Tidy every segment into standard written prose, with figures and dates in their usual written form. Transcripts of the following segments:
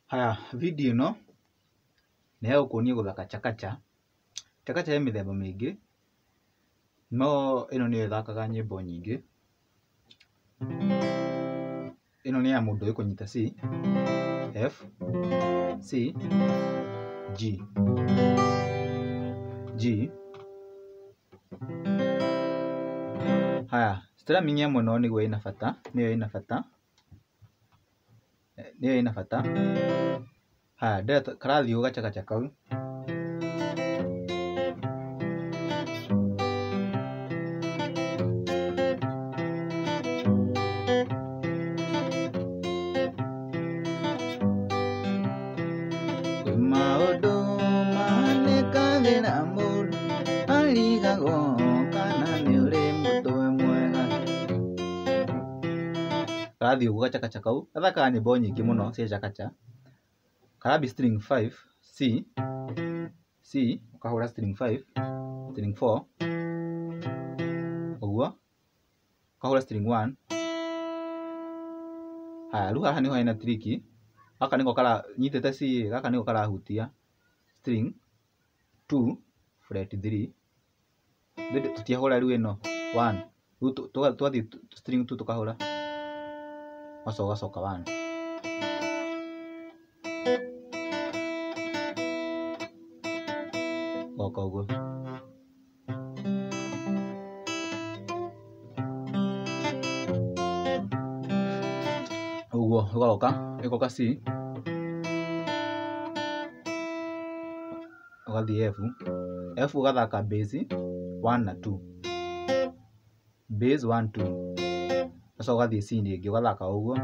Haya, video ĩno nĩ ya gũkuonia gũthaka chakacha. Chakacha ĩ mĩthemba mĩingĩ, no ĩno nĩyo ĩthakaga nyĩmbo nyingĩ. Ĩno nĩ ya mũndũ ũĩ kũnyita C, F, C, G, G. Haya, strumming ya mwena ũyũ nĩguo ĩna bata, nĩyo ĩna bata, nĩyo ĩna bata. Haya, ndĩrenda karathiĩ ũguo gachakacha kau. Kwĩ maũndũ mahanĩkagĩra mũndũ arigagwo kana nĩ ũrĩ mũtwe mwega. Karathiĩ ũguo gachakacha kau, gathakaga nyĩmbo nyingĩ mũno cia chakacha. Karambia string 5, C, C, ũkahũra string 5, string 4, ũguo, ũkahũra string 1. Haya, rĩu haha nĩho hena trick. Gaka nĩko nyitĩte C, gaka nĩko karahutia string 2 fret 3. Tũtiahũra rĩu ĩno 1. Rĩu twathiĩ string 2 tũkahũra, ũgacoka ũgacoka 1. Ũgoka ũguo. Ũguo ũgoka, ĩgoka C, ũgathiĩ F, F ũgathaka bass 1 na 2, bass 1 2, ũgacoka ũgathiĩ C rĩngĩ ũgathaka ũguo.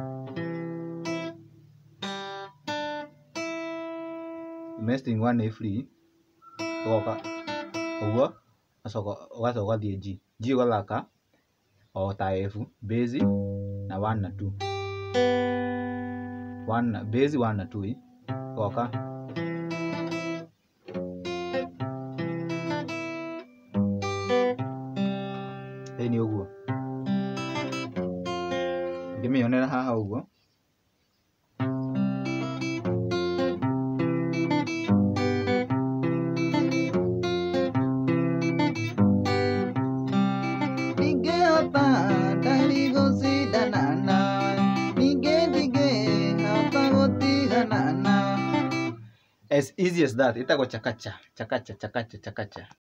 Me string 1 nĩ free, ũgoka ũguo, ũgacoka ũgathiĩ G, G ũgathaka o ta F, bass na 1 na 2, 1 bass 1 na 2, ũgoka ĩni ũguo. Ngĩmĩonera haha ũguo. Ndingĩhota ndari gũcindana nawe, ningĩ ndingĩhota gũtigana nawe. As easy as that. Ĩtagwo chakacha, chakacha, chakacha, chakacha.